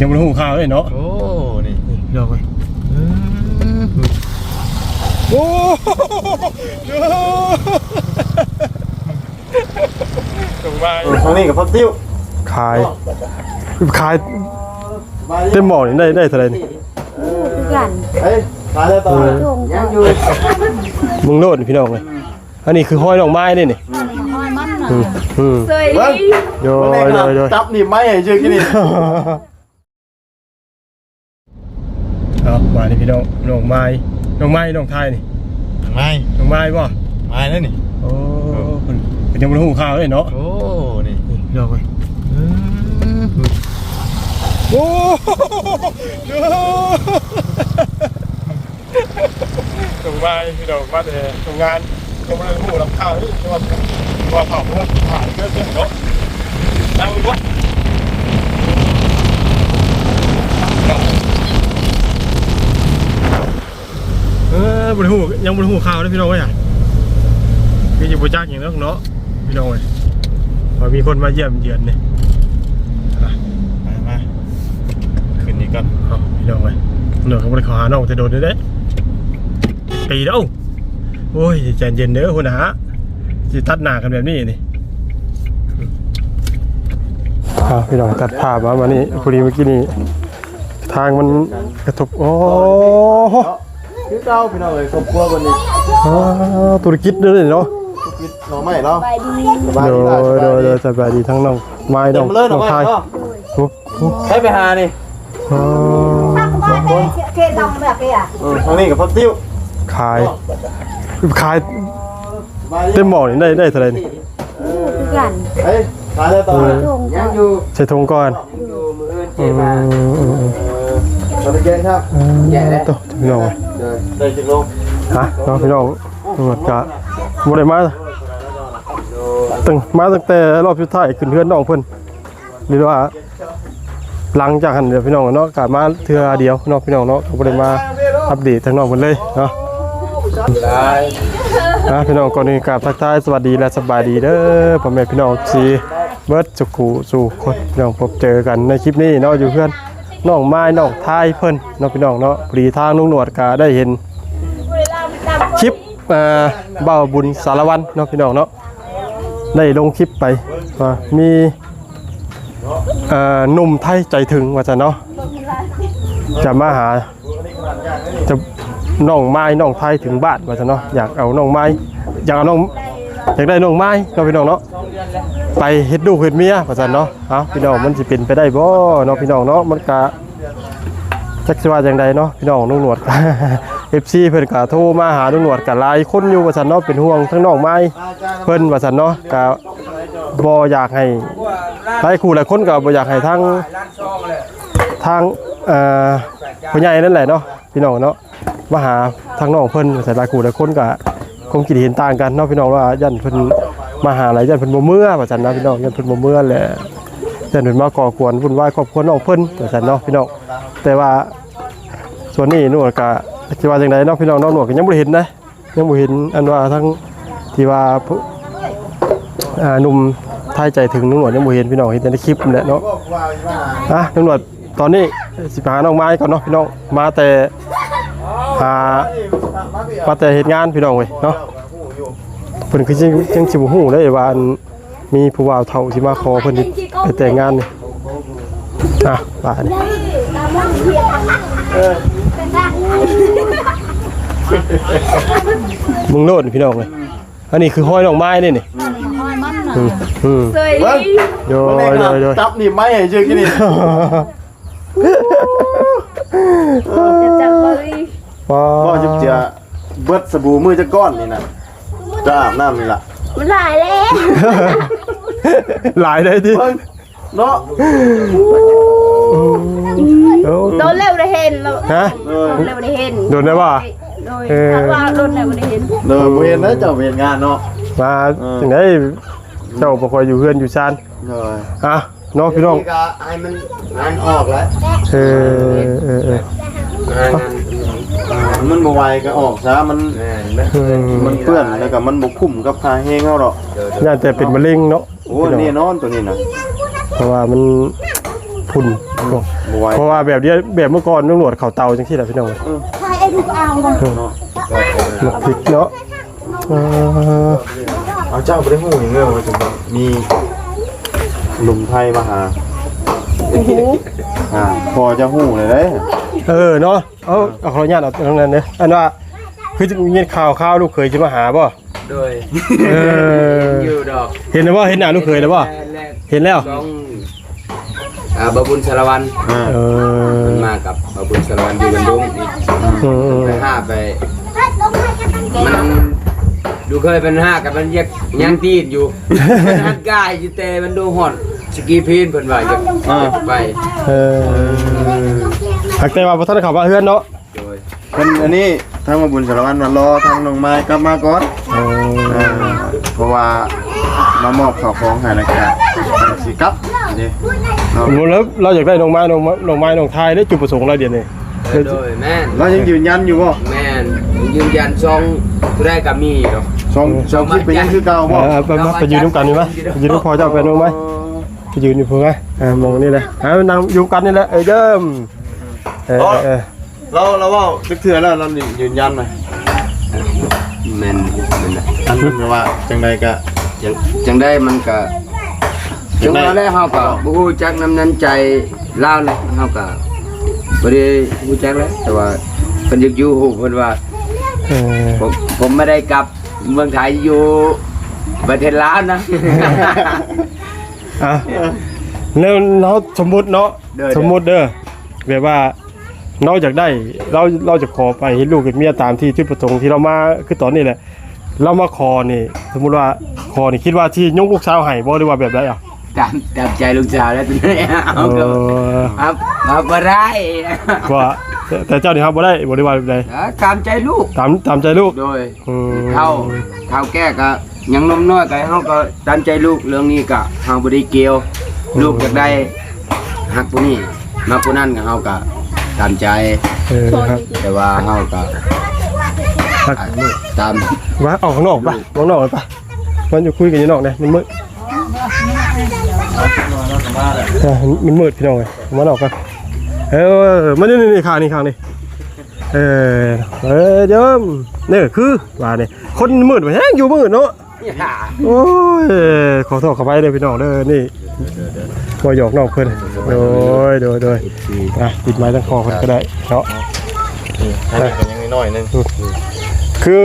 ຍັງບໍ່ຮູ້ຂ່າວເລີຍເນາະ. ໂອ້ ນີ້ ພີ່ນ້ອງເອີຍ ເອີ ໂອ້ ສົ່ງມາ ເອີ ທາງນີ້ກໍຜັກຕິ້ວ ຂາຍ ຂາຍເຕັມໝໍ້ນີ້ໄດ້ ໄດ້ເທົ່າໃດນີ້? ຄືກັນ ເອີ ຂາຍແລ້ວຕໍ່ ເອີ ຍັງຢູ່ ເບິ່ງໂລດພີ່ນ້ອງເອີຍ. ອັນນີ້ຄືຫອຍນ້ອງໄມ້ເດ້ນີ້ ຫອຍມັນນະ ອືມ ເຊີຍ ໂດຍ ໂດຍ ໂດຍ ຈັບໜີບໄມ້ໃຫ້ຊື່ກິນນີ້. ເອົາ ມານີ້ພີ່ນ້ອງ ນ້ອງໄມ້ ນ້ອງໄມ້ ນ້ອງໄທນີ້ ໄມ້ ນ້ອງໄມ້ບໍ່? ໄມ້ແລ້ວນີ້ ໂອ້ ເພິ່ນ ເພິ່ນຍັງບໍ່ຮູ້ຂ່າວເລີຍເນາະ. ໂອ້ ນີ້ ນີ້ພີ່ນ້ອງເອີຍ ເອີ ໂອ້ ສົ່ງມາພີ່ນ້ອງ ມາແຕ່ໂຮງງານ ກໍບໍ່ໄດ້ຮູ້ລຳຄ່າເດ້ ແຕ່ວ່າ ວ່າເຂົາເພິ່ນຂາຍເກີນເນາະ ນັ່ງຢູ່ບໍ່ ເອີ ບໍ່ໄດ້ຮູ້ ຍັງບໍ່ໄດ້ຮູ້ຂ່າວເດ້ພີ່ນ້ອງເອີຍ ຄືຊິບໍ່ຈັກຫຍັງດອກເນາະ. ພີ່ນ້ອງເອີຍ ວ່າມີຄົນມາຢ້ຽມຢຽນນີ້ ໄປ ມາ ຂຶ້ນນີ້ກ່ອນ ເອົາ ພີ່ນ້ອງເອີຍ ນ້ອງກໍບໍ່ໄດ້ເຂົ້າຫານ້ອງແຕ່ດົນເດ້ ປີແລ້ວ. ໂອ້ຍ ໃຈເຢັນເດີຫົວໜ້າ ຊິຕັດໜ້າກັນແບບນີ້ນີ້ ເອົາ ພີ່ນ້ອງ ຕັດພາບມາ ມານີ້ ພໍດີເມື່ອກີ້ນີ້ ທາງມັນກະທົບ ໂອ້ ຄືເກົ່າພີ່ນ້ອງເອີຍ ຄອບຄົວເພິ່ນນີ້ ອ່າ ທຸລະກິດເດີເນາະ ທຸລະກິດໜໍ່ໄມ້ເນາະ. ສະບາຍດີ ສະບາຍດີ ໂດຍ ໂດຍ ໂດຍ ສະບາຍດີທັງນ້ອງໄມ້ ນ້ອງ ນ້ອງໄທ ໂອ້ ໃຜໄປຫານີ້ ອໍ ເຂດລອງແບບນີ້ອະ ເອີ ທາງນີ້ກໍຜັກຕິ້ວ ຂາຍ ຂາຍ ສະບາຍດີ ເຕັມໝໍ້ນີ້ໄດ້ ໄດ້ເທົ່າໃດນີ້? ຄືກັນ ເອີ ຂາຍແລ້ວຕໍ່ ຍັງຢູ່ ໃສ່ຖົງກ່ອນ ຍັງຢູ່ ມື້ອື່ນເຈມາ ອືມ ອືມ ເອີ ເອົາໄປແກງຄັບ ອືມ ແກງແລ້ວ ໂຕ ພີ່ນ້ອງ ເອີ ໄດ້ຈັກໂລ ຮະ ເນາະ ພີ່ນ້ອງ ຕຳຫຼວດກະບໍ່ໄດ້ມາ ຕັ້ງ ມາຕັ້ງແຕ່ຮອບສຸດທ້າຍຂຶ້ນເຮືອນນ້ອງເພິ່ນ ຫຼືວ່າ ຫຼັງຈາກຫັ້ນເດີພີ່ນ້ອງເນາະ ກະມາເທື່ອດຽວເນາະ ພີ່ນ້ອງເນາະ ກໍບໍ່ໄດ້ມາອັບເດດທາງນ້ອງເພິ່ນເລີຍເນາະ. ອ່າ ພີ່ນ້ອງ ກ່ອນອື່ນກາບທັກທາຍສະຫວັດດີ ແລະ ສະບາຍດີເດີ ພໍ່ແມ່ພີ່ນ້ອງເອັຟຊີ ເບິດສູ່ຜູ້ສູ່ຄົນ ພີ່ນ້ອງ ພົບເຈີກັນໃນຄລິບນີ້ເນາະ ຢູ່ເຮືອນນ້ອງໄມ້ ນ້ອງທາຍເພິ່ນເນາະ ພີ່ນ້ອງເນາະ. ພໍດີທາງລຸງໜວດກະໄດ້ເຫັນຄລິບ ອ່າ ບ່າວບຸນສາລະວັນເນາະ ພີ່ນ້ອງເນາະ ໄດ້ລົງຄລິບໄປວ່າມີ ເອີ ໜຸ່ມໄທໃຈເຖິງວ່າຊັ້ນເນາະ ຈະມາຫາ ຈະ ນ້ອງໄມ້ ນ້ອງໄທເຖິງບ້ານວ່າຊັ້ນເນາະ ຢາກເອົານ້ອງໄມ້ ຢາກເອົານ້ອງ ຢາກໄດ້ນ້ອງໄມ້ເນາະ ພີ່ນ້ອງເນາະ ໄປເຮັດລູກເຮັດເມຍວ່າຊັ້ນເນາະ. ເອົ້າ ພີ່ນ້ອງ ມັນຊິເປັນໄປໄດ້ບໍ່ເນາະ ພີ່ນ້ອງເນາະ ມັນກະ ຈັກຊິວ່າຈັ່ງໃດເນາະ ພີ່ນ້ອງ. ລຸງໜວດ ເອັຟຊີ ເພິ່ນກະໂທມາຫາລຸງໜວດກະຫຼາຍຄົນຢູ່ວ່າຊັ້ນເນາະ ເປັນຫ່ວງທັງນ້ອງໄມ້ເພິ່ນວ່າຊັ້ນເນາະ ກະບໍ່ຢາກໃຫ້ ຫຼາຍຄູ່ຫຼາຍຄົນກະບໍ່ຢາກໃຫ້ທາງ ທາງ ເອີ ຜູ້ໃຫຍ່ນັ້ນແຫຼະເນາະ ພີ່ນ້ອງເນາະ ມາຫາທາງນ້ອງເພິ່ນວ່າຊັ້ນ. ຫຼາຍຄູ່ຫຼາຍຄົນກະຄວາມຄິດເຫັນຕ່າງກັນເນາະ ພີ່ນ້ອງ ວ່າຢ້ານເພິ່ນມາຫາຫຼາຍ ຢ້ານເພິ່ນບໍ່ເມືອແຫຼະວ່າຊັ້ນນະ ພີ່ນ້ອງ ຢ້ານເພິ່ນບໍ່ເມືອແຫຼະ ຢ້ານເພິ່ນມາກໍ່ກວນວຸ່ນວາຍຄອບຄົວນ້ອງເພິ່ນວ່າຊັ້ນເນາະ ພີ່ນ້ອງ. ແຕ່ວ່າສ່ວນນີ້ໜວດກະຊິວ່າຈັ່ງໃດເນາະ ພີ່ນ້ອງເນາະ ໜວດກະຍັງບໍ່ໄດ້ເຫັນເດ້ ຍັງບໍ່ເຫັນອັນວ່າທັງທີ່ວ່າ ອ່າ ໜຸ່ມໄທໃຈເຖິງ ລຸງໜວດຍັງບໍ່ເຫັນ ພີ່ນ້ອງ ເຫັນແຕ່ໃນຄລິບນີ້ແຫຼະເນາະ. ອ່ະ ລຸງໜວດ ຕອນນີ້ຊິໄປຫານ້ອງໄມ້ກ່ອນເນາະ ພີ່ນ້ອງ ມາແຕ່ ອ່າ ມາແຕ່ເຮັດງານ ພີ່ນ້ອງເອີຍເນາະ. ເພິ່ນຄືຍັງ ຍັງຊິບໍ່ຮູ້ເດ້ວ່າ ອັນ ມີຜູ້ບ່າວເຖົ້າຊິມາຂໍເພິ່ນໄປແຕ່ງງານນີ້. ອ່ະ ບາດນີ້ ເບິ່ງໂລດພີ່ນ້ອງເອີຍ ອັນນີ້ຄືຫອຍນ້ອງໄມ້ເດ້ນີ້ ຫອຍມັນນະ ອືມ ອືມ ເຊີຍ ໂດຍ ໂດຍ ໂດຍ ຈັບໜີບໄມ້ໃຫ້ຊື່ກິນນີ້ ເອີ ຈັບເບິ່ງ ວ້າ ເວົ້າຈັກເທື່ອ ເບິດສະບູມື້ຈັກກ້ອນນີ້ນະ ຈະອາບນ້ຳນີ້ລະ ມັນຫຼາຍແລ້ວ ຫຼາຍໄດ໋ຕິ ເນາະ ໂດນແລ້ວບໍ່ໄດ້ເຫັນເນາະ ຮະ ໂດນແລ້ວບໍ່ໄດ້ເຫັນ ໂດນແລ້ວບໍ່ ໂດຍ ເອີ ຖ້າວ່າໂດນແລ້ວບໍ່ໄດ້ເຫັນ ໂດຍ ບໍ່ເຫັນນະ ເຈົ້າເຮັດງານເນາະ ວ່າ ເອີ ຈັ່ງໃດ ເຈົ້າບໍ່ຄ່ອຍຢູ່ເຮືອນຢູ່ຊານ ໂດຍ ອ່ະ ເນາະ ພີ່ນ້ອງ ນີ້ກໍໃຫ້ມັນ ງານອອກແລ້ວ ເອີ ເອີ ເອີ ງານ ອ່າ ມັນບໍ່ໄຫວກໍອອກຊະ ມັນ ແມ່ນນະ ເອີ ມັນເປື້ອນ ແລ້ວກໍມັນບໍ່ຄຸ້ມກັບຄ່າແຮງເຮົາດອກ ໂດຍ ໂດຍ ຢ້ານແຕ່ເປັນມະເຮັງເນາະ ໂອ້ ພີ່ນ້ອງ ແນ່ນອນຕົວນີ້ນະ ເພາະວ່າມັນ ພຸ້ນ ບໍ່ໄຫວ ເພາະວ່າແບບດຽວ ແບບເມື່ອກ່ອນລຸງໜວດເຂົ້າເຕົາຈັ່ງຊີ້ແຫຼະພີ່ນ້ອງ ເອີ ເນາະ ໝາກພິກເນາະ ເອີ ເອົາ ເຈົ້າບໍ່ໄດ້ຮູ້ຫຍັງເລີຍວ່າ ມີໜຸ່ມໄທມາຫາ ບໍ່ຮູ້ ອ່າ ພໍຈະຮູ້ແລ້ວເດ້ ເອີ ເນາະ ເອົາ ເອົາ ຂໍອະນຸຍາດເອົາຕາງນັ້ນເດີ ອັນວ່າ ຄືໄດ້ຍິນຂ່າວ ຂ່າວລູກເຂີຍຊິມາຫາບໍ່? ໂດຍ ເອີ ເຫັນຢູ່ດອກ ເຫັນແລ້ວບໍ່? ເຫັນໜ້າລູກເຂີຍແລ້ວບໍ່? ເຫັນແລ້ວ ເຫັນແລ້ວ ຂອງ ອ່າ ບ່າວບຸນສາລະວັນ ເອີ ເພິ່ນມາກັບບ່າວບຸນສາລະວັນຢູ່ບັນດົງອີກ ເອີ ເພິ່ນໄປຫາໄປ ມັນ ລູກເຂີຍເພິ່ນຫາກັບມັນຢາກຍ່າງຕີນຢູ່ ເພິ່ນຫັນກາຍຢູ່ແຕ່ບັນດົງຮອດສະກີພີນ ເພິ່ນວ່າຢາກ ເອີ ໄປ ເອີ ຫາກແຕ່ວ່າບໍ່ທັນໄດ້ເຂົ້າມາເຮືອນເນາະ ໂດຍ ເພິ່ນ ອັນນີ້ທາງບ່າວບຸນສາລະວັນມາລໍທາງນ້ອງມາຍກັບມາກ່ອນ ເອີ ເພາະວ່າມາມອບເຂົ້າຂອງໃຫ້ແລ້ວກະຈັ່ງຊິກັບເດ້ເນາະ ບໍ່ແລ້ວ ລາວຢາກໄດ້ນ້ອງມາຍ ນ້ອງມາຍ ນ້ອງມາຍ ນ້ອງທາຍເດ້ ຈຸດປະສົງລາວດຽວນີ້ ໂດຍ ໂດຍ ແມ່ນ ລາວຍັງຢືນຢັນຢູ່ບໍ່? ແມ່ນ ຢືນຢັນ ຊ່ອງຜູ້ໃດກໍມີດອກ ຊ່ອງ ຊ່ອງຄລິບກໍຍັງຄືເກົ່າບໍ່? ເອີ ໄປ ໄປຢືນນຳກັນນີ້ມາ ໄປຢືນນຳພໍ່ເຈົ້າ ໄປນ້ອງມາຍ ໄປຢືນຢູ່ພຸ້ນມາ ອ່າ ໝ່ອງນີ້ແຫຼະ ເອົາ ນັ່ງຢູ່ກັນນີ້ແຫຼະ ເອີ ເຢີມ ເອີ ເອີ ເອີ ລາວ ລາວເວົ້າຈັກເທື່ອແລ້ວ ລາວຢືນຢັນນະ ແມ່ນ ແມ່ນນະ ອັນນັ້ນແບບວ່າຈັ່ງໃດກະ ຈັ່ງ ຈັ່ງໃດມັນກະ ຈັ່ງໃດ ຈັ່ງວ່າແລ້ວ ເຮົາກະບໍ່ຮູ້ຈັກນ້ຳນ້ຳໃຈລາວແຫຼະ ເຮົາກະບໍ່ໄດ້ຮູ້ຈັກແຫຼະ ແຕ່ວ່າເພິ່ນຢາກຢູ່ ເພິ່ນວ່າ ເອີ ຜົມ ຜົມບໍ່ໄດ້ກັບເມືອງໄທ ຢູ່ປະເທດລາວນະ ອ່ະ ແລ້ວເຮົາສົມມຸດເນາະ ໂດຍ ສົມມຸດເດີ ແບບວ່າ ລາວຢາກໄດ້ ລາວ ລາວຈະຂໍໄປເຮັດລູກເຮັດເມຍຕາມທີ່ຈຸດປະສົງທີ່ລາວມາ ຄືຕອນນີ້ແຫຼະ ລາວມາຂໍນີ້ ສົມມຸດວ່າຂໍນີ້ ຄິດວ່າຊິຍົກລູກສາວໃຫ້ບໍ່ ຫຼືວ່າແບບໃດເອົາ? ຕາມ ຕາມໃຈລູກສາວແລ້ວ ເອົາ ເອີ ຮັບ ຮັບບໍ່ໄດ້ ວ່າ ແຕ່ ແຕ່ເຈົ້ານີ້ຮັບບໍ່ໄດ້ບໍ່ ຫຼືວ່າແບບໃດ? ເອີ ຕາມໃຈລູກ ຕາມ ຕາມໃຈລູກ ໂດຍ ອືມ ເຖົ້າ ເຖົ້າແກ່ກໍຍັງໜຸ່ມນ້ອຍ ກໍໃຫ້ເຮົາກໍຕາມໃຈລູກ ເລື່ອງນີ້ກໍເຮົາບໍ່ໄດ້ກ່ຽວ ອືມ ລູກຢາກໄດ້ ຮັກຜູ້ນີ້ ມັກຜູ້ນັ້ນ ເຮົາກໍຕາມໃຈ ເອີ ແຕ່ວ່າເຮົາກໍ ຮັກ ຕາມ ວ່າອອກຂ້າງນອກໄປ ອອກນອກໄປ ມັນຢູ່ຄຸຍກັນຢູ່ນອກແດ່ ມັນມືດ ເອີ ມັນມືດພີ່ນ້ອງເອີຍ ມານອກກັນ ເອີ ມານີ້ ນີ້ ນີ້ ຂ້າງນີ້ ຂ້າງນີ້ ເອີ ເອີ ເດີມ ນີ້ຄືວ່ານີ້ ຄົນມືດແຮງຢູ່ມືດເນາະ ໂອ້ຍ ຂໍໂທດຂໍອະໄພເດີພີ່ນ້ອງເດີ ນີ້ ບໍ່ຢອກນ້ອງເພິ່ນ ໂດຍ ໂດຍ ໂດຍ ອ່ະ ຕິດໄມທາງພໍ່ເພິ່ນກໍໄດ້ເນາະ ອັນນີ້ກໍຍັງນ້ອຍໆໜຶ່ງ ຄື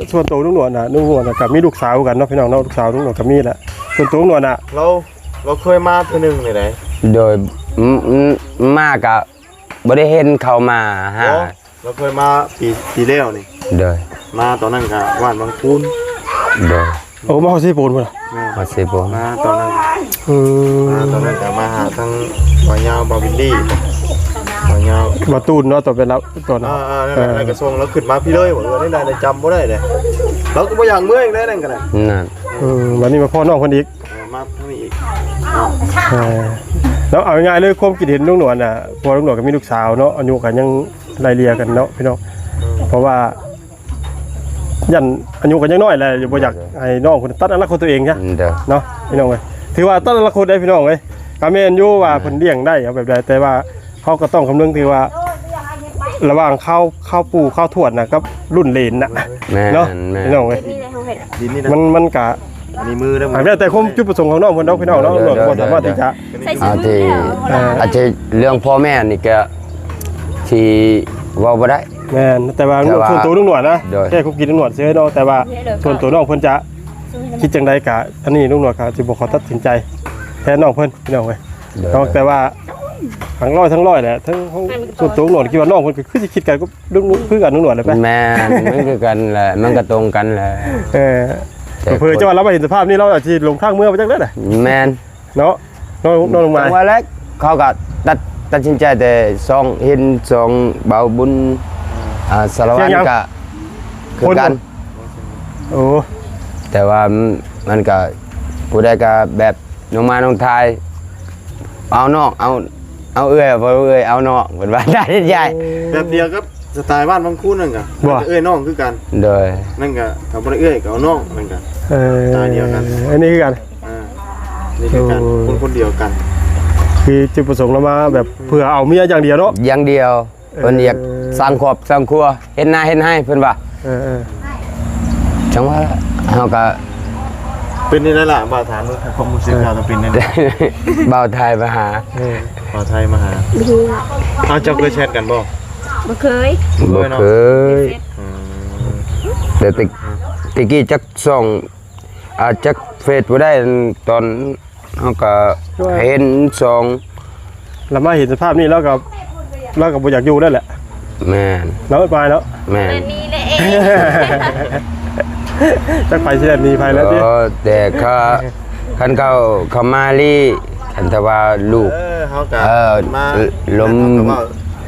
ສ່ວນໂຕລຸງໜວດນະ ລຸງໜວດນະກໍມີລູກສາວຄືກັນເນາະ ພີ່ນ້ອງເນາະ ລູກສາວລຸງໜວດກໍມີແຫຼະ ສ່ວນໂຕລຸງໜວດນະ ລາວ ລາວເຄີຍມາເທື່ອໜຶ່ງນີ້ໃດ ໂດຍ ມ- ມ- ມາກໍ ບໍ່ໄດ້ເຫັນເຂົາມາຫາ ບໍ່ ລາວເຄີຍມາປີ ປີແລ້ວນີ້ ໂດຍ ມາຕອນນັ້ນກະບ້ານວັງຄູນ ໂດຍ ໂອ້ ມາຮອດເຊໂປນພຸ້ນ ແມ່ນ ມາເຊໂປນ ມາຕອນນັ້ນ ອືມ ມາຕອນນັ້ນກະມາຫາທັງບ່າວຍາວ ບ່າວວິນດີ ບ່າວຍາວ ບ່າວຕູນເນາະ ຕອນເປັນລາວ ຕອນ ອ່າໆ ນັ້ນແຫຼະ ເອີ ແລ້ວກະສົ່ງລາວຂຶ້ນມາພີ້ເລີຍ ວ່າເອີ ແນວໃດ ຈຳບໍ່ໄດ້ເດ້ ລາວກໍບໍ່ຢາກເມືອອີກແລ້ວນັ້ນກໍໄດ້ ນັ້ນ ອືມ ບັດນີ້ມາພໍ້ນ້ອງເພິ່ນອີກ ເອີ ມາທາງນີ້ອີກ ເອີ ເນາະ ເອົາງ່າຍໆເລີຍ ຄວາມຄິດເຫັນລຸງໜວດນະ ເພາະວ່າລຸງໜວດກໍມີລູກສາວເນາະ ອາຍຸກໍຍັງໄລ່ເລ່ຍກັນເນາະພີ່ນ້ອງ ເພາະວ່າຢ້ານອາຍຸກໍຍັງນ້ອຍແຫຼະ ບໍ່ຢາກໃຫ້ນ້ອງເພິ່ນຕັດອະນາຄົດຕົວເອງຊະ ເນາະພີ່ນ້ອງເອີຍ ຖືວ່າຕັດອະນາຄົດໄດ້ພີ່ນ້ອງເອີຍ ກໍແມ່ນຢູ່ວ່າເພິ່ນລ້ຽງໄດ້ເອົາແບບໃດ ແຕ່ວ່າ ເຮົາກໍຕ້ອງຄຳນຶງເຖິງວ່າ ລະຫວ່າງຄາວ ຄາວປູ່ຄາວທວດນະ ກັບລຸ້ນເຫຼນນະ ແມ່ນ ເນາະ ແມ່ນ ພີ່ນ້ອງເອີຍ ດິນນີ້ນະ ມັນ ມັນກະ ອັນນີ້ມືເດີ ອັນແລ້ວແຕ່ຄວາມຈຸດປະສົງຂອງນ້ອງເພິ່ນເນາະ ພີ່ນ້ອງເນາະ ເອີ ເອີ ບໍ່ສາມາດທີ່ຈະ ອາ ທີ່ ເອີ ອາ ທີ່ເລື່ອງພໍ່ແມ່ນີ້ກະ ທີ່ເວົ້າບໍ່ໄດ້ ແມ່ນ ແຕ່ວ່າ ແຕ່ວ່າ ສ່ວນໂຕລຸງໜວດນະ ໂດຍ ແຄ່ຄວາມຄິດລຸງໜວດເຊີຍເນາະ ແຕ່ວ່າ ສ່ວນໂຕນ້ອງເພິ່ນຈະຄິດຈັ່ງໃດກະ ອັນນີ້ລຸງໜວດກະຊິບໍ່ຂໍຕັດສິນໃຈແທນນ້ອງເພິ່ນ ພີ່ນ້ອງເອີຍ ໂດຍ ເນາະ ແຕ່ວ່າທັງຮ້ອຍທັງຮ້ອຍແຫຼະ ທັງ ສ່ວນຕົວໜວດ ຄິດວ່ານ້ອງເພິ່ນກໍຄືຊິຄິດກັນກັບລຸງ ຄືກັນລຸງໜວດແຫຼະ ແມ່ນ ມັນຄືກັນແຫຼະ ມັນກໍຕົງກັນແຫຼະ ເອີ ເຜີໆ ເຈົ້າວ່າລາວມາເຫັນສະພາບນີ້ ລາວອາດຊິຫຼົງທາງເມືອໄປຈັກແລ້ວນະ ແມ່ນ ເນາະ ນ້ອງ ນ້ອງ ນ້ອງມາຍ ຈັ່ງວ່າແຫຼະ ເຂົາກໍຕັດ ຕັດສິນໃຈແຕ່ສອງ ເຫັນສອງບ່າວບຸນ ອ່າ ສາລະວັນກໍຄືກັນ ໂອ້ ແຕ່ວ່າມັນກໍ ຜູ້ໃດກໍແບບ ນ້ອງມາ ນ້ອງທາຍ ເອົານ້ອງ ເອົາ ເອົາເອື້ອຍ ເອົາເອື້ອຍ ເອົານ້ອງ ເພິ່ນວ່າໄດ້ໃຫຍ່ ແບບດຽວກັບສະໄຕບ້ານວັງຄູນນັ້ນກະ ບໍ່ ເອື້ອຍນ້ອງຄືກັນ ໂດຍ ນັ້ນກະ ຖ້າບໍ່ໄດ້ເອື້ອຍກໍເອົານ້ອງ ນັ້ນກະ ເອີ ສະໄຕດຽວກັນ ອັນນີ້ຄືກັນ ອ່າ ນີ້ຄືກັນ ໂອ້ ຄົນຄົນດຽວກັນ ຄືຈຸດປະສົງລາວມາແບບເພື່ອເອົາເມຍຢ່າງດຽວເນາະ? ຢ່າງດຽວ. ເອີ ເພິ່ນຢາກສ້າງຄອບສ້າງຄົວ ເຮັດນາເຮັດໄຮ່ ເພິ່ນວ່າ. ເອີໆ ຈັ່ງວ່າເຮົາກະ ເປັນຈັ່ງໃດລະ ບ່າວຖາມເບິ່ງ ຄວາມຮູ້ສຶກເຈົ້າເປັນຈັ່ງໃດ? ບ່າວໄທມາຫາ. ເອີ ບ່າວໄທມາຫາ. ເອົ້າ ເຈົ້າເຄີຍແຊັດກັນບໍ່? ບໍ່ເຄີຍ. ບໍ່ເຄີຍ. ອືມ ແຕ່ ແຕ່ກີ້ຈັກຊ່ອງ ອາ ຈັກເຟສບໍ່ໄດ້ ຕອນ ເຮົາກໍເຫັນຊ່ອງ ລາວມາເຫັນສະພາບນີ້ ລາວກໍ ລາວກໍບໍ່ຢາກຢູ່ແລ້ວແຫຼະ. ແມ່ນ. ລາວໄປແລ້ວ. ແມ່ນ. ແມ່ນນີ້ແຫຼະ. ຈັກໃຜຊິແລ່ນໜີໃຜແລ້ວຕິ? ເອີ ແຕ່ຂ້າ ຄັນເຂົາ ເຂົາມາລີ ຄັນຖ້າວ່າລູກ ເອີ ເຮົາກໍ ເອີ ມາ ລົມ ເຮົາກໍເວົ້າ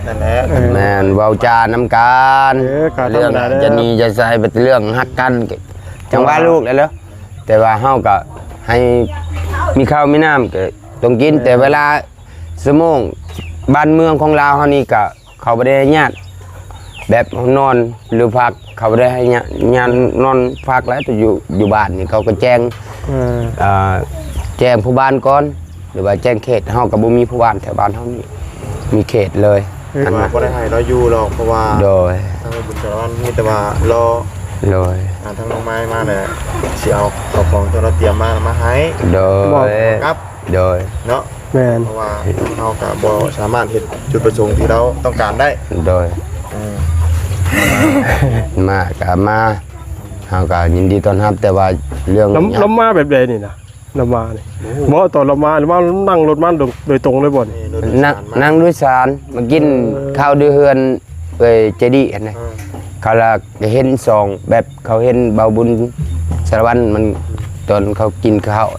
ນັ້ນແຫຼະ. ເອີ ແມ່ນ ເວົ້າຈານຳກັນ. ເອີ ກໍທຳມະດາເດ້ ເລື່ອງຈະໜີຈະໃສ ເລື່ອງຮັກກັນ ຈັ່ງວ່າລູກແຫຼະ. ແຕ່ວ່າເຮົາກໍໃຫ້ມີເຂົ້າມີນ້ຳກໍຕ້ອງກິນ. ແມ່ນ. ແຕ່ເວລາຊົ່ວໂມງບ້ານເມືອງຂອງລາວເຮົານີ້ກໍ ເຂົາບໍ່ໄດ້ໃຫ້ຍາດແບບນອນ ຫຼື ພັກ ເຂົາບໍ່ໄດ້ໃຫ້ຍາດ ຍາດນອນພັກແລ້ວ ແຕ່ຢູ່ ຢູ່ບ້ານນີ້ເຂົາກໍແຈ້ງ ເອີ ເອີ ແຈ້ງຜູ້ບ້ານກ່ອນ ຫຼືວ່າແຈ້ງເຂດ. ເຮົາກໍບໍ່ມີຜູ້ບ້ານແຖວບ້ານເຮົານີ້ ມີເຂດເລີຍ. ເອີ ອັນນັ້ນ ວ່າບໍ່ໄດ້ໃຫ້ລາວຢູ່ດອກ ເພາະວ່າ ໂດຍ ທາງບຸນສາລະວັນມີແຕ່ວ່າລໍ ໂດຍ ອ່າ ທາງນ້ອງໄມ້ມາແຫຼະ ຊິເອົາເຂົ້າຂອງທີ່ລາວຕຽມມາ ມາໃຫ້. ໂດຍ ມອບກັບ ໂດຍ ເນາະ. ແມ່ນ. ເພາະວ່າເຮົາກໍບໍ່ສາມາດເຮັດຈຸດປະສົງທີ່ລາວຕ້ອງການໄດ້. ໂດຍ ເອີ ມາກໍມາ ເຮົາກໍຍິນດີຕ້ອນຮັບ ແຕ່ວ່າເລື່ອງ ລາວ ຍາກ ລາວມາແບບໃດນີ້ນະ? ລາວມານີ້ ໂອ້ ບໍ່ ຕອນລາວມາ ລາວມາ ລາວນັ່ງລົດມາໂດຍ ໂດຍຕົງເລີຍບໍ່ນີ້? ເອີ ລົດໂດຍສານມາ ນັ່ງ ນັ່ງໂດຍສານມາກິນ ເອີ ເຂົ້າຢູ່ເຮືອນເອື້ອຍເຈດີຫັ້ນນະ. ເອີ ເຂົາລະເຫັນຊ່ອງ ແບບເຂົາເຫັນເບົາບຸນສາລະວັນມັນ ຕອນເຂົາກິນເຂົ້າ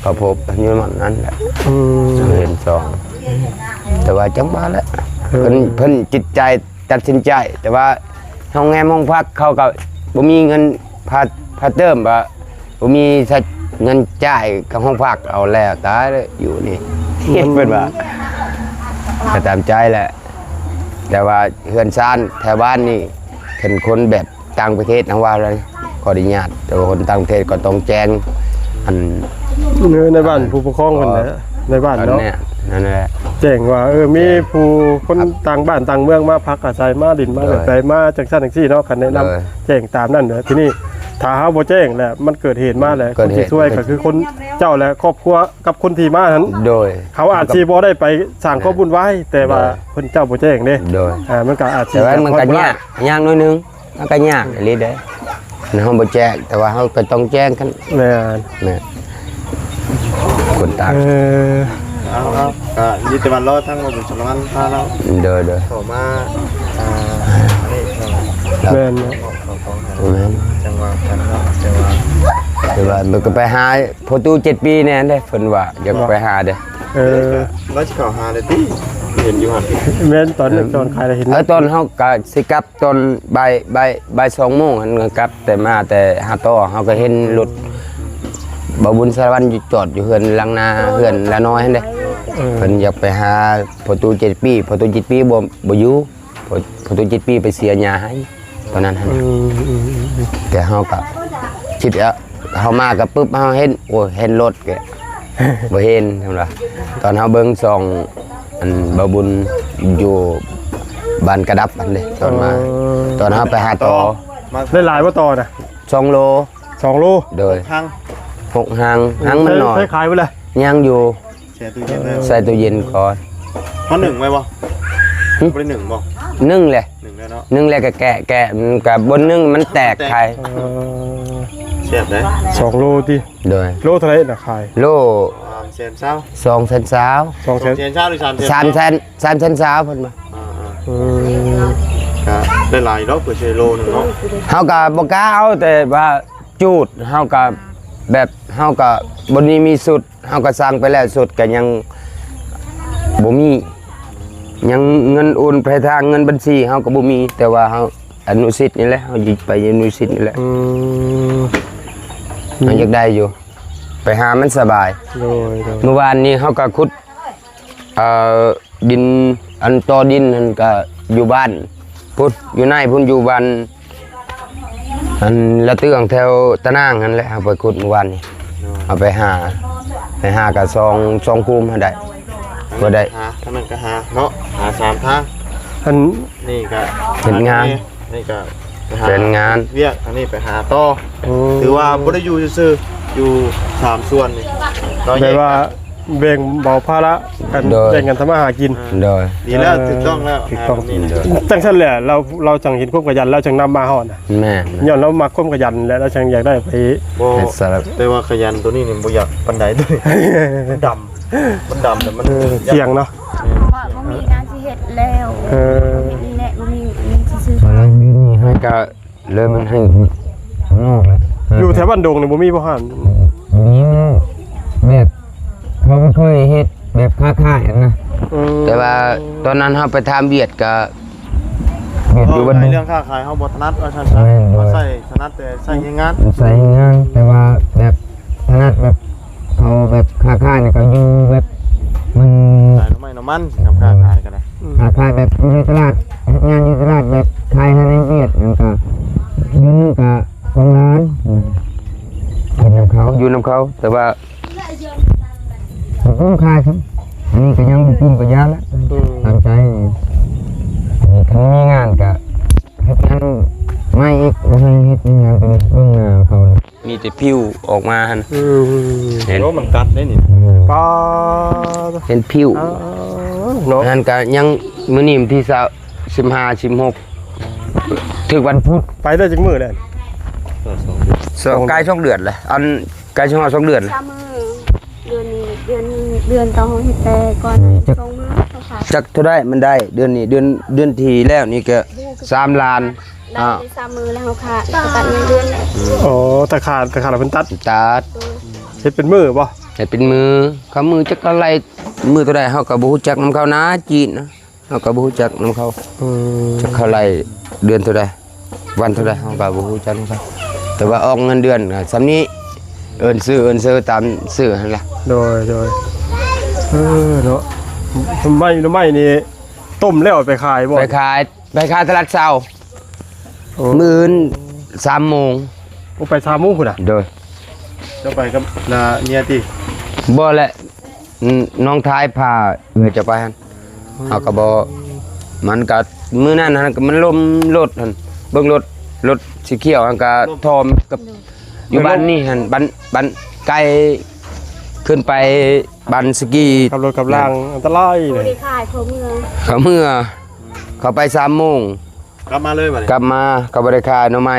ເຂົາພົບຢູ່ໝ່ອງນັ້ນແຫຼະ. ອືມ ເຫັນຊ່ອງ ແຕ່ວ່າຈັ່ງວ່າແຫຼະ ເອີ ເພິ່ນ ເພິ່ນຈິດໃຈຕັດສິນໃຈ. ແຕ່ວ່າໂຮງແຮມໂຮງພັກເຂົາກໍບໍ່ມີເງິນ ພາ ພາເຕີມ ວ່າບໍ່ມີໃຊ້ເງິນຈ່າຍກັບໂຮງພັກ ເອົາແລ້ວຕາຍແລ້ວຢູ່ນີ້. ອືມ ເພິ່ນວ່າ ກໍຕາມໃຈແຫຼະ. ແຕ່ວ່າເຮືອນຊານແຖວບ້ານນີ້ ເປັນຄົນແບບຕ່າງປະເທດ ເຮົາວ່າແລ້ວຂໍອະນຸຍາດ ແຕ່ວ່າຄົນຕ່າງປະເທດກໍຕ້ອງແຈ້ງ ອັນ ໃນ ໃນບ້ານ ເອີ ຜູ້ປົກຄອງເພິ່ນແຫຼະ ໃນບ້ານເນາະ. ນັ້ນແຫຼະ ແຈ້ງວ່າ ເອີ ມີ ແຈ້ງ ຜູ້ຄົນ ຄັບ ຕ່າງບ້ານຕ່າງເມືອງມາພັກອາໄສ ມາຫຼິ້ນມາ ໂດຍ ແບບໃດ ມາຈັ່ງຊັ້ນຈັ່ງຊີ້ເນາະ. ຄັນແນະນຳ ໂດຍ ແຈ້ງຕາມນັ້ນເດີ. ທີນີ້ຖ້າເຮົາບໍ່ແຈ້ງແຫຼະ ມັນເກີດເຫດມາແຫຼະ ເກີດເຫດ ຄົນທີ່ຊ່ວຍກໍຄືຄົນເຈົ້າ ແລະ ຄອບຄົວ ກັບຄົນທີ່ມາຫັ້ນ ໂດຍ ເຂົາອາດຊິບໍ່ໄດ້ໄປສ້າງຄວາມວຸ່ນວາຍ ແຕ່ວ່າ ໂດຍ ເພິ່ນເຈົ້າບໍ່ແຈ້ງເດ້. ໂດຍ ອ່າ ມັນກໍອາດຊິ ແຕ່ວ່າມັນກໍຍາກ ຍາກໜ້ອຍໜຶ່ງ ມັນກໍຍາກອີ່ຫຼີເດ້ ເຮົາບໍ່ແຈ້ງ ແຕ່ວ່າເຮົາກໍຕ້ອງແຈ້ງກັນ. ແມ່ນ ແມ່ນ ຄົນຕ່າງ ເອີ ເອົາ ເອົາ ກໍມີແຕ່ວ່າລໍທາງວ່າບຸນສາລະວັນພາລາວ ໂດຍ ໂດຍ ເຂົ້າມາ ອ່າ ອັນນີ້ ແມ່ນ ເຂົ້າຂອງ ແມ່ນ ຈັ່ງວ່າກັນເນາະ. ແຕ່ວ່າ ແຕ່ວ່າມັນກໍໄປຫາ ພໍຕູ້ເຈັດປີແນ່ເດ້ ເພິ່ນວ່າຢາກ ບໍ່ ໄປຫາເດ້. ເອີ ລາວຊິເຂົ້າຫາໄດ້ຕິ ເຫັນຢູ່ຫັ້ນ. ແມ່ນ ຕອນ ເອີ ຕອນຂາຍລະເຫັນ ເອີ ຕອນເຮົາກະຊິກັບຕອນບ່າຍ ບ່າຍ ບ່າຍສອງໂມງຫັ້ນ ກັບແຕ່ມາແຕ່ຫາຕໍ່ ເຮົາກະເຫັນລົດບ່າວບຸນສາລະວັນຢູ່ ຈອດຢູ່ເຮືອນຫຼັງໜ້າເຮືອນລານ້ອຍຫັ້ນເດ້. ເອີ ເພິ່ນຢາກໄປຫາພໍ່ຕູ້ເຈັດປີ ພໍ່ຕູ້ເຈັດປີບໍ່ ບໍ່ຢູ່ ພໍ່ຕູ້ເຈັດປີໄປເສຍຫຍ້າໃຫ້ ຕອນນັ້ນຫັ້ນ. ອືມ ແຕ່ເຮົາກະຄິດແລ້ວ ເຮົາມາກໍປຶບ ເຮົາເຫັນ ໂອ້ຍ ເຫັນລົດກໍບໍ່ເຫັນ ເຫັນບໍ່? ຕອນເຮົາເບິ່ງຊ່ອງ ອັນ ບ່າວບຸນຢູ່ບ້ານກະດັບຫັ້ນເດ້ ຕອນມາ ເອີ ຕອນເຮົາໄປຫາຕໍ່ ໄດ້ຫຼາຍບໍ່ຕໍ່ນະ? ສອງໂລ ສອງໂລ ໂດຍ ຫົກຮັງ ຫົກຮັງ ຮັງມັນໜ້ອຍ ໃຊ້ຂາຍເບິດລະ ຍັງຢູ່ ໃສ່ຕູ້ເຢັນແລ້ວ ໃສ່ຕູ້ເຢັນກ່ອນ. ເຮົາໜຶ້ງໄວ້ບໍ່? ຫຶ? ບໍ່ໄດ້ໜຶ້ງບໍ່? ໜຶ້ງແຫຼະ ໜຶ້ງແລ້ວເນາະ ໜຶ້ງແລ້ວກໍແກະ ແກະ ມັນກໍບໍ່ໜຶ້ງ ມັນແຕກ ແຕກ ໄຂ່ ເອີ ແຊບເດ້ ສອງໂລຕິ ໂດຍ ໂລເທົ່າໃດນະຂາຍ? ໂລ ສາມແສນຊາວ ສອງແສນຊາວ ສອງແສນຊາວ ຫຼື ສາມແສນຊາວ ສາມແສນ ສາມແສນຊາວເພິ່ນວ່າ ອ່າໆ ອືມ ກໍໄດ້ຫຼາຍຢູ່ດອກ ເພື່ອໃຊ້ໂລໜຶ່ງເນາະ ເຮົາກໍບໍ່ກ້າເອົາ ແຕ່ວ່າຈູດ ເຮົາກໍແບບ ເຮົາກໍບໍ່ມີ ມີຊຸດ ເຮົາກໍສັ່ງໄປແລ້ວ ຊຸດກໍຍັງບໍ່ມີ ຍັງເງິນໂອນໄປທາງເງິນບັນຊີເຮົາກໍບໍ່ມີ ແຕ່ວ່າເຮົາອະນຸສິດນີ້ແຫຼະ ເຮົາໄປອະນຸສິດນີ້ແຫຼະ ອືມ ເຮົາຢາກໄດ້ຢູ່ ໄປຫາມັນສະບາຍ ໂດຍໆ ມື້ວານນີ້ເຮົາກໍຂຸດ ເອີ ດິນ ອັນ ຕໍ່ດິນຫັ້ນກະຢູ່ບ້ານພຸ້ນ ຢູ່ໃນພຸ້ນ ຢູ່ບ້ານ ອັນ ລະເຕືອງ ແຖວຕະນາງຫັ້ນແຫຼະ ເຮົາໄປຂຸດມື້ວານນີ້ ເຮົາໄປຫາ ໄປຫາກະສອງ ສອງຂຸມຫັ້ນໄດ້ ບໍ່ໄດ້ ຫາ ທາງນັ້ນກໍຫາເນາະ ຫາສາມທາງ ອັນນີ້ກໍເຮັດງານ ນີ້ກໍໄປຫາເຮັດງານ ວຽກ ອັນນີ້ໄປຫາຕໍ່ ອືມ ຖືວ່າບໍ່ໄດ້ຢູ່ຊື່ໆ ຢູ່ສາມສ່ວນນີ້ ແບບວ່າແບ່ງເບົາພາລະກັນ ໂດຍ ແບ່ງກັນທຳມາຫາກິນ ໂດຍ ດີແລ້ວ ເອີ ຖືກຕ້ອງແລ້ວ ຖືກຕ້ອງ ອ່າ ແບບນີ້ນະ ໂດຍ ຈັ່ງຊັ້ນແຫຼະ ລາວ ລາວຈັ່ງເຫັນຄວາມຂະຫຍັນ ລາວຈັ່ງນຳມາຮອດນະ ແມ່ນ ຍ້ອນລາວມັກຄວາມຂະຫຍັນແຫຼະ ລາວຈັ່ງຢາກໄດ້ໄປ ບໍ່ ແຕ່ວ່າຂະຫຍັນໂຕນີ້ນີ້ບໍ່ຢາກປານໃດເດ້ ມັນດຳ ມັນດຳ ແຕ່ມັນ ເອີ ສ່ຽງເນາະ ແມ່ນ ເພາະວ່າບໍ່ມີງານຊິເຮັດແລ້ວ ເອີ ເຮັດນີ້ແຫຼະ ບໍ່ມີ ມີຊື່ໆ ມັນມີນີ້ໃຫ້ກະ ເລີຍມັນໃຫ້ນອກແຫຼະ ຢູ່ແຖວບ້ານດົງນີ້ບໍ່ມີບໍ່ຮ້ານ ບໍ່ມີ ມັນແບບ ເຮົາບໍ່ເຄີຍເຮັດແບບຄ້າຂາຍຫັ້ນນະ ອືມ ແຕ່ວ່າຕອນນັ້ນເຮົາໄປຖາມວຽກກະ ວຽກຢູ່ບ້ານດົງ ເລື່ອງຄ້າຂາຍເຮົາບໍ່ຖະໜັດວ່າຊັ້ນຊະ ແມ່ນ ເຮົາໃຊ້ ຖະໜັດແຕ່ໃຊ້ແຮງງານ ໃຊ້ແຮງງານ ແຕ່ວ່າແບບ ຂະໜາດແບບເຂົາແບບຄ້າຂາຍນີ້ກໍຢູ່ແບບມັນ ຂາຍໜໍ່ໄມ້ໜໍ່ມັນ ກັບຄ້າຂາຍກໍໄດ້ ອືມ ຄ້າຂາຍແບບຢູ່ໃນຕະຫຼາດ ເຮັດງານຢູ່ຕະຫຼາດແບບຂາຍໃຫ້ໃນວຽດ ແລ້ວກໍເງິນກໍສອງລ້ານ ອືມ ເຮັດນຳເຂົາ ຢູ່ນຳເຂົາ ແຕ່ວ່າບໍ່ກຸ້ມຄ່າຊ້ຳ ອັນນີ້ກໍຍັງບໍ່ກຸ້ມກໍຢ່າລະ ອືມ ຕາມໃຈ ຄັນມີງານກໍເຮັດງານໃໝ່ອີກ ບໍ່ໃຫ້ເຮັດງານຕົວນີ້ ເບິ່ງໜ້າເຂົາ ມີແຕ່ຜິວອອກມາຫັ້ນ ອືມ ເຫັນ ໂອ້ ມັນກັດໄດ້ນີ້ ອືມ ປາດ ເຫັນຜິວ ເນາະ ອັນນັ້ນກະຍັງ ມື້ນີ້ວັນທີຊາວ ສິບຫ້າ ສິບຫົກ ຖືກວັນພຸດ ໄປໄດ້ຈັກມື້ແລ້ວ ສອງ ໃກ້ສອງເດືອນແລ້ວ ອັນ ໃກ້ຊິຮອດສອງເດືອນ ສາມມື້ ເດືອນນີ້ ເດືອນ ເດືອນຕໍ່ເຮົາເຮັດແຕ່ກ່ອນ ອືມ ສອງມື້ ຈັກເທົ່າໃດມັນໄດ້ ເດືອນນີ້ ເດືອນ ເດືອນທີ່ແລ້ວນີ້ກະ ສາມລ້ານ ໄດ້ ອ່າ ໄດ້ສາມມື້ແລ້ວເຮົາຂາດ ເຂົາຕັດເງິນເດືອນແລ້ວ ອໍ ຕາຂາດ ຕາຂາດແລ້ວເພິ່ນຕັດ ຕັດ ໂດຍ ເຮັດເປັນມື້ບໍ່? ເຮັດເປັນມື້ ຄຳມື້ຈັກເທົ່າໃດ ມື້ເທົ່າໃດເຮົາກໍບໍ່ຮູ້ຈັກນຳເຂົານະ ຈີນນະ ເຮົາກໍບໍ່ຮູ້ຈັກນຳເຂົາ ອືມ ຈັກເທົ່າໃດ ເດືອນເທົ່າໃດ ວັນເທົ່າໃດ ເຮົາກໍບໍ່ຮູ້ຈັກນຳເຂົາ ແຕ່ວ່າອອກເງິນເດືອນກໍສ່ຳນີ້ ເອີ້ນຊື່ ເອີ້ນຊື່ຕາມຊື່ຫັ້ນລະ ໂດຍ ໂດຍ ເອີ ເນາະ ໜໍ່ໄມ້ ໜໍ່ໄມ້ນີ້ ຕົ້ມແລ້ວໄປຂາຍບໍ່? ໄປຂາຍ ໄປຂາຍຕະຫຼາດເຊົ້າ ໂອ້ ມື້ອື່ນສາມໂມງ ໂອ້ ໄປສາມໂມງພຸ້ນນະ ໂດຍ ເຈົ້າໄປກັບ ລະ ເມຍຕິ? ບໍ່ແຫຼະ ອືມ ນ້ອງຊາຍພາເອື້ອຍເຈົ້າໄປຫັ້ນ ອືມ ເຮົາກໍບໍ່ ມັນກໍ ມື້ນັ້ນຫັ້ນກໍມັນລົມລົດຫັ້ນ ເບິ່ງລົດ ລົດສີຂຽວຫັ້ນກໍ ລົມ ທ່ອມກັບ ໂດຍ ຢູ່ບ້ານນີ້ຫັ້ນ ບ້ານ ບ້ານໄກ ຂຶ້ນໄປບ້ານສະກີ ຂັບລົດຂັບລາງ ໂດຍ ອັນຕະລາຍເລີຍ ບໍ່ໄດ້ຂາຍ ເຂົາເມືອ ເຂົາເມືອ ເຂົາໄປສາມໂມງ ກັບມາເລີຍບັດນີ້ ກັບມາ ເຂົາບໍ່ໄດ້ຂາຍໜໍ່ໄມ້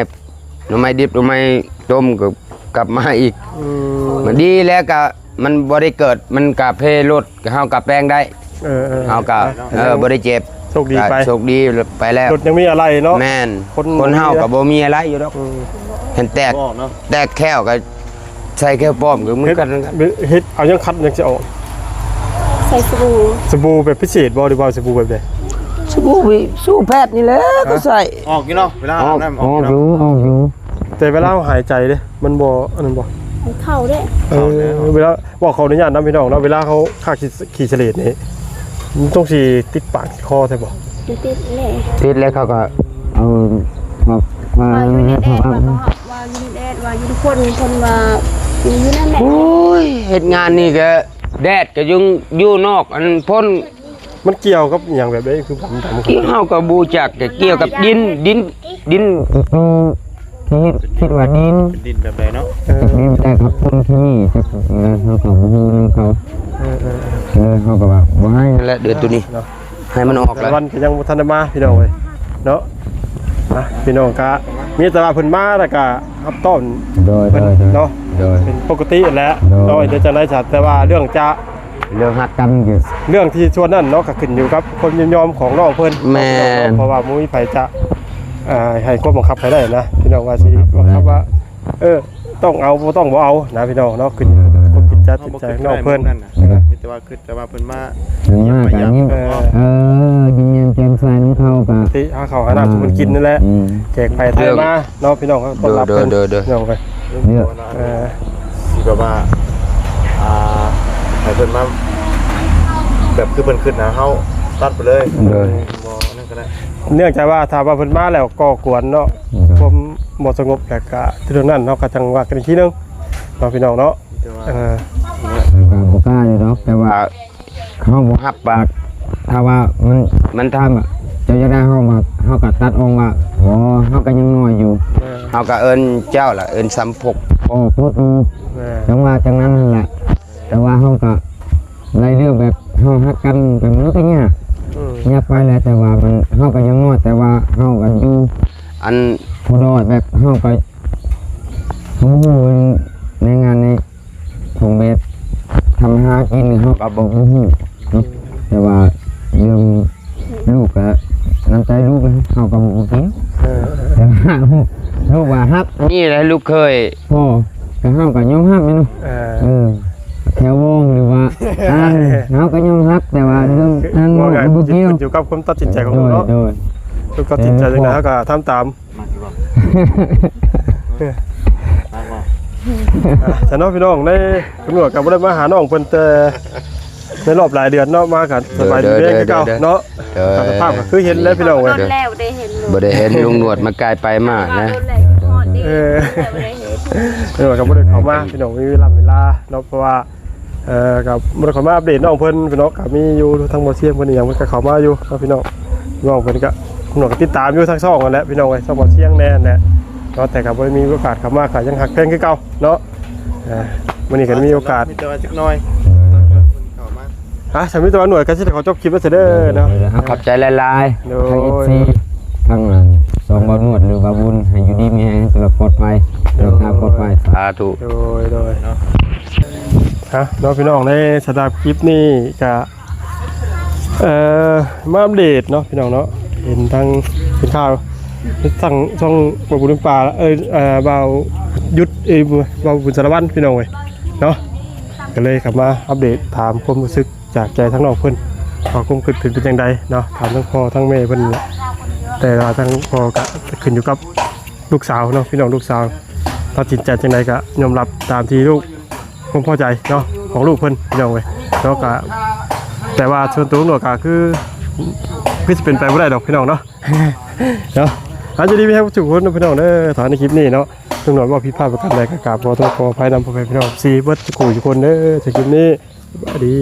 ໜໍ່ໄມ້ດິບ ໜໍ່ໄມ້ຕົ້ມ ກໍກັບມາອີກ ອືມ ມັນດີແລ້ວກໍ ມັນບໍ່ໄດ້ເກີດ ມັນກະເພລົດ ເຮົາກະແປງໄດ້ ເອີໆ ເຮົາກະ ເອີ ບໍ່ໄດ້ເຈັບ ໂຊກດີໄປ ໂຊກດີໄປແລ້ວ ລົດຍັງມີອາໄລ່ເນາະ ແມ່ນ ຄົນ ຄົນເຮົາກໍບໍ່ມີອາໄລ່ຢູ່ດອກ ອືມ ເຫັນແຕກ ບໍ່ອອກເນາະ ແຕກແຂ້ວກໍ ໃສ່ແຂ້ວປອມກໍເໝືອນກັນ ເຮັດ ເຮັດເອົາຫຍັງຂັດຫຍັງຊິອອກ? ໃສ່ສະບູ ສະບູແບບພິເສດບໍ່ ຫຼືວ່າສະບູແບບໃດ? ສະບູວິ ສະບູແພດນີ້ແຫຼະ ຮະ? ກໍໃສ່ ອອກຢູ່ເນາະ ເວລາອອກ ອອກຢູ່ ອອກຢູ່ ແຕ່ເວລາເຮົາຫາຍໃຈເດ້ ມັນບໍ່ ອັນນັ້ນບໍ່? ມັນເຂົ້າເດ້ ເອີ ເຂົ້າແລ້ວ ເວລາ ເວົ້າຂໍອະນຸຍາດນຳພີ່ນ້ອງເນາະ ເວລາເຮົາຂ້າຂີ້ ຂີ້ສະເລດນີ້ ມັນຕ້ອງຊິຕິດປາກຕິດຄໍໃຊ່ບໍ່? ມັນຕິດແຫຼະ ຕິດແລ້ວເຂົາກໍເອົາ ເອົາ ວ່າຢູ່ໃນແດດ ວ່າຢູ່ໃນແດດ ວ່າຢູ່ຄົນ ຄົນວ່າຢູ່ນັ້ນແຫຼະ ໂອ້ຍ ເຮັດງານນີ້ກໍແດດກໍຢູ່ ຢູ່ນອກ ອັນພົ້ນ ມັນກ່ຽວກັບອີ່ຫຍັງແບບໃດ? ຄືດຳໆ ເຮົາກໍບໍ່ຮູ້ຈັກ ກໍກ່ຽວກັບດິນ ດິນ ດິນ ຄື ຄິດ ຄິດວ່າດິນ ເປັນດິນແບບໃດເນາະ? ເອີ ດິນ ແຕ່ເຂົາພົ້ນເຄມີ ຈັກ ເອີ ເຮົາກໍບໍ່ຮູ້ນຳເຂົາ ເອີ ເອີ ເອີ ເຮົາກໍວ່າບໍ່ໃຫ້ ນັ້ນແຫຼະ ເດືອນໂຕນີ້ ເນາະ ໃຫ້ມັນອອກແລ້ວ ແຕ່ວັນກໍຍັງບໍ່ທັນໄດ້ມາ ພີ່ນ້ອງເອີຍ ເນາະ ອ່ະ ພີ່ນ້ອງກະມີແຕ່ວ່າເພິ່ນມາແລ້ວກະຮັບຕ້ອນ ໂດຍ ເພິ່ນ ໂດຍ ເນາະ ໂດຍ ເປັນປົກກະຕິຫັ້ນແຫຼະ ໂດຍ ເນາະ ເຮັດຈັ່ງໃດຊະ ແຕ່ວ່າເລື່ອງຈະ ເລື່ອງຮັກກັນຢູ່ ເລື່ອງທີ່ສ່ວນນັ້ນເນາະ ກໍຂຶ້ນຢູ່ກັບຄວາມຍິນຍອມຂອງນ້ອງເພິ່ນ ແມ່ນ ເພາະວ່າບໍ່ມີໃຜຈະ ອ່າ ໃຫ້ຄວາມບັງຄັບໃຜໄດ້ນະ ພີ່ນ້ອງ ວ່າຊິບັງຄັບວ່າ ເອີ ຕ້ອງເອົາ ບໍ່ຕ້ອງບໍ່ເອົານະ ພີ່ນ້ອງເນາະ ຂຶ້ນຢູ່ກັບຄວາມຈິດໃຈ ຈິດໃຈຂອງນ້ອງເພິ່ນ ເອີ ມີແຕ່ວ່າ ແຕ່ວ່າເພິ່ນມາ ເພິ່ນມາກໍຍິ້ມ ເອີ ເອີ ຍິ້ມແຍ້ມແຈ່ມໃສນຳເຂົາກໍ ທີ່ຫາເຂົ້າຫານ້ຳສູ່ເພິ່ນກິນນັ້ນແຫຼະ ອືມ ແຂກໄປໄທມາເນາະ ພີ່ນ້ອງ ຕ້ອນຮັບເພິ່ນ ໂດຍ ໂດຍ ໂດຍ ພີ່ນ້ອງເອີຍ ເອີ ທີ່ແບບວ່າ ອ່າ ໃຫ້ເພິ່ນມາ ແບບຄືເພິ່ນຄິດນະ ເຮົາຕັດໄປເລີຍ ໂດຍ ບໍ່ອັນນັ້ນກໍໄດ້ ເນື່ອງຈາກວ່າຖ້າວ່າເພິ່ນມາແລ້ວກໍ່ກວນເນາະ ໂດຍ ຄວາມບໍ່ສະຫງົບ ແລ້ວກະເລື່ອງນັ້ນເຮົາກໍຈັ່ງວ່າກັນອີກທີໜຶ່ງເນາະ ພີ່ນ້ອງເນາະ ແຕ່ວ່າ ເອີ ເພິ່ນກໍບໍ່ກ້າຢູ່ດອກ ແຕ່ວ່າ ເຮົາບໍ່ຮັບປາກ ຖ້າວ່າມັນ ມັນຖາມວ່າເຈົ້າຢາກໄດ້ເຮົາ ເຮົາກໍຕັດອອກວ່າ ບໍ່ ເຮົາກໍຍັງນ້ອຍຢູ່ ເອີ ເຮົາກໍເອີ້ນເຈົ້າລະ ເອີ້ນສຳພົກ ພໍ່ພຸດ ເອີ ຈັ່ງວ່າຈັ່ງນັ້ນຫັ້ນລະ ແຕ່ວ່າເຮົາກໍໄດ້ເລື່ອງແບບເຮົາຮັກກັນ ແບບມັນກໍຍາກ ອືມ ຍາກໄປແຫຼະ ແຕ່ວ່າມັນ ເຮົາກໍຍັງນ້ອຍ ແຕ່ວ່າເຮົາກໍຢູ່ ອັນ ຜູ້ນ້ອຍ ແບບເຮົາກໍ ເຮົາຮູ້ໃນງານໃນ ຂອງແບບທຳມາຫາກິນເຮົາກໍບໍ່ ບໍ່ຮູ້ເນາະ ແຕ່ວ່າເລື່ອງລູກກໍ ນ້ຳໃຈລູກເຮົາກໍບໍ່ກ່ຽວ ເອີ ແຕ່ວ່າລູກວ່າຮັກ ນີ້ແຫຼະລູກເຂີຍ ພໍ່ກໍເຮົາກໍຍອມຮັບແມ່ນບໍ່ ເອີ ແຖວວົງ ຫຼືວ່າ ອ່າ ເຮົາກໍຍອມຮັບ ແຕ່ວ່າເລື່ອງທາງ ເວົ້າງ່າຍ ບໍ່ກ່ຽວ ຂຶ້ນຢູ່ກັບຄວາມຕັດສິນໃຈຂອງລູກເນາະ ໂດຍ ໂດຍ ລູກຕັດສິນໃຈຈັ່ງໃດເຮົາກໍທຳຕາມ. ມັກຢູ່ບໍ່? ມັກບໍ່? ອ່າ ຊັ້ນເນາະພີ່ນ້ອງ ໃນຕຳຫຼວດກໍບໍ່ໄດ້ມາຫານ້ອງເພິ່ນແຕ່ໃນຮອບຫຼາຍເດືອນເນາະ ມາກໍສະບາຍດີ ໂດຍ ແຮງຄືເກົ່າເນາະ ໂດຍ ສະພາບກໍຄືເຫັນແຫຼະພີ່ນ້ອງເອີຍ ໂດນແລ້ວບໍ່ໄດ້ເຫັນ ບໍ່ໄດ້ເຫັນລຸງໜວດມາກາຍໄປມານະ ເອີ ເອີ ກໍບໍ່ໄດ້ເຂົ້າມາພີ່ນ້ອງ ມີເວລາ ເວລາເນາະ ເພາະວ່າ ເອີ ກໍບໍ່ໄດ້ເຂົ້າມາອັບເດດນ້ອງເພິ່ນພີ່ນ້ອງ ກໍມີຢູ່ທາງບໍ່ຊຽງເພິ່ນອີ່ຫຍັງ ເພິ່ນກໍເຂົ້າມາຢູ່ເນາະພີ່ນ້ອງ ນ້ອງເພິ່ນກໍ ນ້ອງກໍຕິດຕາມຢູ່ທາງຊ່ອງນັ້ນແຫຼະພີ່ນ້ອງເອີຍ ຊ່ອງບໍ່ຊຽງແດ່ນັ້ນແຫຼະເນາະ ແຕ່ກໍບໍ່ໄດ້ມີໂອກາດເຂົ້າມາ ກໍຍັງຮັກແພງຄືເກົ່າເນາະ ເອີ ມື້ນີ້ກໍໄດ້ມີໂອກາດ ມີແຕ່ວ່າຈັກໜ້ອຍ ເຂົ້າມາ ອ່ະ ສຳລັບຕາໜ່ວຍກໍຊິໄດ້ຂໍຈົບຄລິບໄວ້ຊະເດີເນາະ ຂອບໃຈຫຼາຍໆ ໂດຍ ທັງເອັຟຊີ ທັງອັນ ຊ່ອງບ່າວໜວດ ຫຼື ບ່າວບຸນ ໃຫ້ຢູ່ດີມີແຮງ ໃຫ້ຕະຫຼອດປອດໄພ ເດີນທາງປອດໄພ ສາທຸ ໂດຍ ໂດຍ ເນາະ ອ່ະ ເນາະພີ່ນ້ອງ ໃນສຳລັບຄລິບນີ້ກະ ເອີ ມາອັບເດດເນາະພີ່ນ້ອງເນາະ ເຫັນທາງ ເຫັນຂ່າວ ທາງຊ່ອງບ່າວບຸນປ່າ ເອີ ເອີ ບ່າວຍຸດ ເອີ ບ່າວບຸນສາລະວັນ ພີ່ນ້ອງເອີຍເນາະ ກໍເລີຍເຂົ້າມາອັບເດດ ຖາມຄວາມຮູ້ສຶກ ຈາກໃຈທາງນ້ອງເພິ່ນ ວ່າຄວາມຄິດເຫັນເປັນຈັ່ງໃດເນາະ ຖາມທັງພໍ່ທັງແມ່ເພິ່ນ ແຕ່ວ່າທາງພໍ່ກໍຂຶ້ນຢູ່ກັບລູກສາວເນາະ ພີ່ນ້ອງ ລູກສາວຕັດສິນໃຈຈັ່ງໃດກໍຍອມຮັບຕາມທີ່ລູກ ຄວາມພໍໃຈເນາະ ຂອງລູກເພິ່ນ ພີ່ນ້ອງເອີຍເນາະ ກໍ ແຕ່ວ່າສ່ວນຕົວນ້ອງກໍຄື ຄືຊິເປັນໄປບໍ່ໄດ້ດອກ ພີ່ນ້ອງເນາະ ເນາະ ອາ ຢູ່ດີມີແຮງທຸກຄົນເນາະ ພີ່ນ້ອງເດີ ຖ້າໃນຄລິບນີ້ເນາະ ນ້ອງໜວດເວົ້າຜິດພາດປະການໃດກໍກາບຂໍໂທດຂໍອະໄພນຳພໍ່ແມ່ພີ່ນ້ອງ ເອັຟຊີ ເບິດທຸກຜູ້ທຸກຄົນເດີ ສຳລັບຄລິບນີ້ ສະບາຍດີ.